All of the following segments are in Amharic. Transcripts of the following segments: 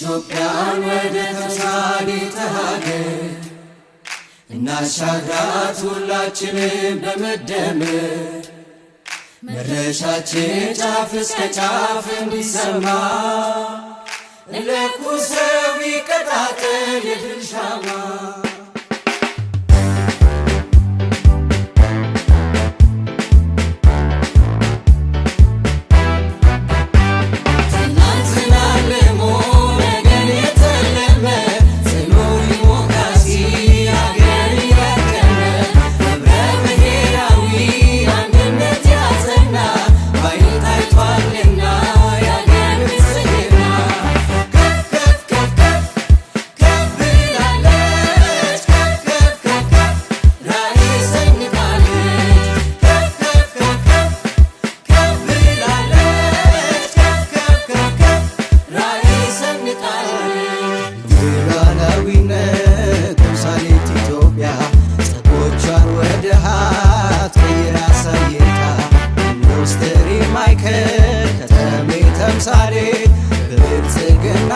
ኢትዮጵያን ወደ ተምሳሌተ ሀገር እናሻግራት ሁላችንም በመደመር። መድረሻችን ጫፍ እስከ ጫፍ እንዲሰማ እንለኩሰው ይቀጣጠል የድል ሻማ። ትናንትና አልሞ ነገን የተለመ፣ ጽኑ ዲሞክራሲ አገር ያቀመ፣ ህብረ ብሔራዊ አንድነት ያጸና፣ ባይን ታይቷልና የአገር ብልጽግና። ከፍ ከፍ ከፍ ከፍ ከፍ ብላለች፣ ከፍ ከፍ ከፍ ከፍ ራዕይ ሰንቃለች። ከፍ ከፍ ከፍ ከፍ ከፍ ብላለች፣ ከፍ ከፍ ከፍ ከፍ ራዕይ ሰንቃለች። የሉዓላዊነት ተምሳሌት ኢትዮጵያ ጸጎቿን ወደ ሀብት ቀይራ አሳይታ፣ ኢንዱስትሪ ማዕከል፣ ከተሜ ተምሳሌት፣ በብልጽግና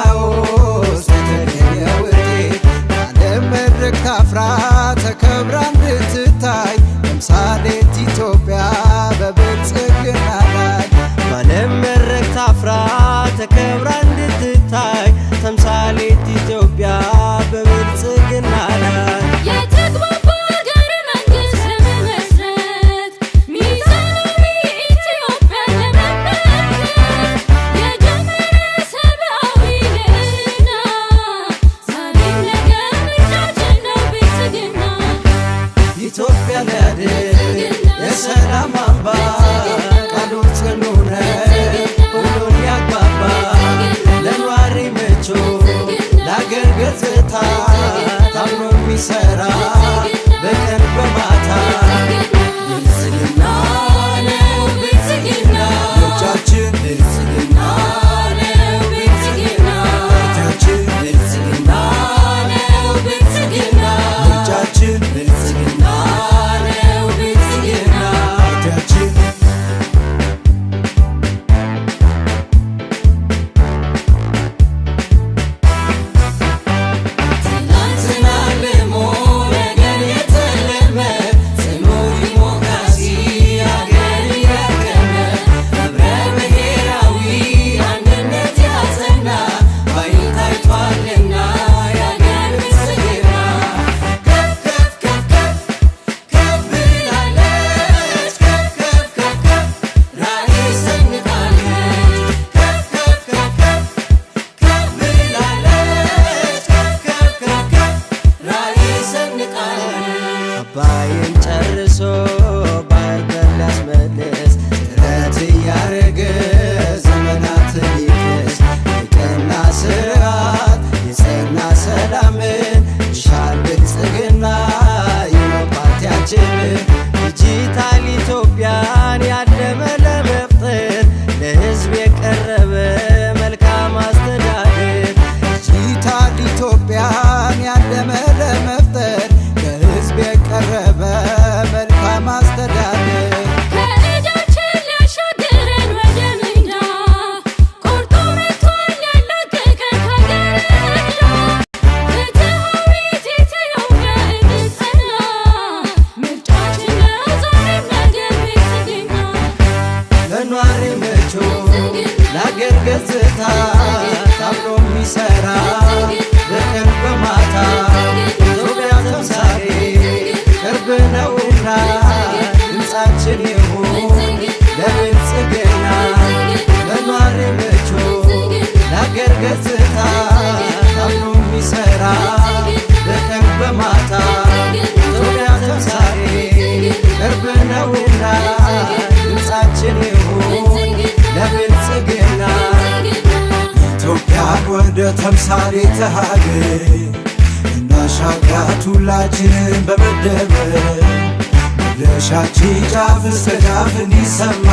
ውስጥ የተገኘ ውጤት፣ በዓለም መድረክ ታፍራ ተከብራ እንድትታይ፣ ተምሳሌት ኢትዮጵያ በብልጽግና ላይ። በዓለም መድረክ ታፍራ ተከብራ እንድትታይ፣ ተምሳሌት ኢትዮጵያ በብልጽግና ላይ። የተግባባ ሀገረ መንግስት ለመመስረት፣ ሚዛናዊ ኢትዮጵያን ለመመልከት የጀመረ ሰብአዊ ልዕልና፣ ዛሬም ነገም ምርጫችን ነው ብልጽግና። ኢትዮጵያ ሊያድን የሰላም አምባ፣ ቃሉ ጽኑ ነው ሁሉን ያግባባ፣ ለኗሪ ምቹ፣ ለአገር ገጽታ፣ ታምኖ የሚሰራ በቀን በማታ። ብልጽግና ነው ብልጽግና። ምርጫችን ብልጽግና ነው ብልጽግና። ፓርቲያችን ብልጽግና ነው ብልጽግና። ምርጫችን ብልጽግና ነው ብልጽግና። ፓርቲያችን። ትናንትና አልሞ ነገን የተለመ፣ ጽኑ ዲሞክራሲ አገር ያቀመ፣ ህብረ ብሔራዊ አንድነት ያጸና፣ ባይን ታይቷልና የአገር ብልጽግና። ከፍ ከፍ ከፍ ከፍ ከፍ ብላለች፣ ከፍ ከፍ ከፍ ከፍ ራዕይ ሰንቃለች። ከፍ ከፍ ከፍ ከፍ ከፍ ብላለች፣ ከፍ ከፍ ከፍ ከፍ ራዕይ ሰንቃለች። አባይን ጨርሶ ባህር በር ሊያስመልስ ጥረት እያረገ ዘመናትን ሊክስ፣ የቀና ስርዓት የጸና ሰላምን ይሻል ብልጽግና የነው ፓርቲያችን። ዲጂታል ኢትዮጵያን ያለመ ለመፍጠር፣ ለሕዝብ የቀረበ መልካም አስተዳደር። ዲጂታል ኢትዮጵያን ያለመ ለመፍጠር፣ ለሕዝብ የቀረበ መልካም አስተዳደር። ከዕዳችን ሊያሻግረን ወደ ምንዳ፣ ቆርጦ መጥቷል ሊያላቅቀን ከሀገር ዕዳ። ፍትሃዊት ኢትዮጵያ እንድትጸና፣ ምርጫችን ነው ዛሬም ነገም ብልጽግና። ለኗሪ ምቹ፣ ለአገር ገጽታ፣ ታምኖ የሚሰራ በቀን በማታ፣ ኢትዮጵያ ተምሳሌ ቅርብ ነውና ድምፃችን ይሁን ለብልጽግና። ለኗሪ ምቹ፣ ለአገር ገጽታ፣ ታምኖ የሚሰራ በቀን በማታ፣ ኢትዮጵያ ተምሳሌ ቅርብ ነውና ድምፃችን ይሁን ለብልጽግና። ኢትዮጵያን ወደ ተምሳሌተ ሀገር እናሻግራት ሁላችንም በመደመር፣ መድረሻችን ጫፍ እስከ ጫፍ እንዲሰማ።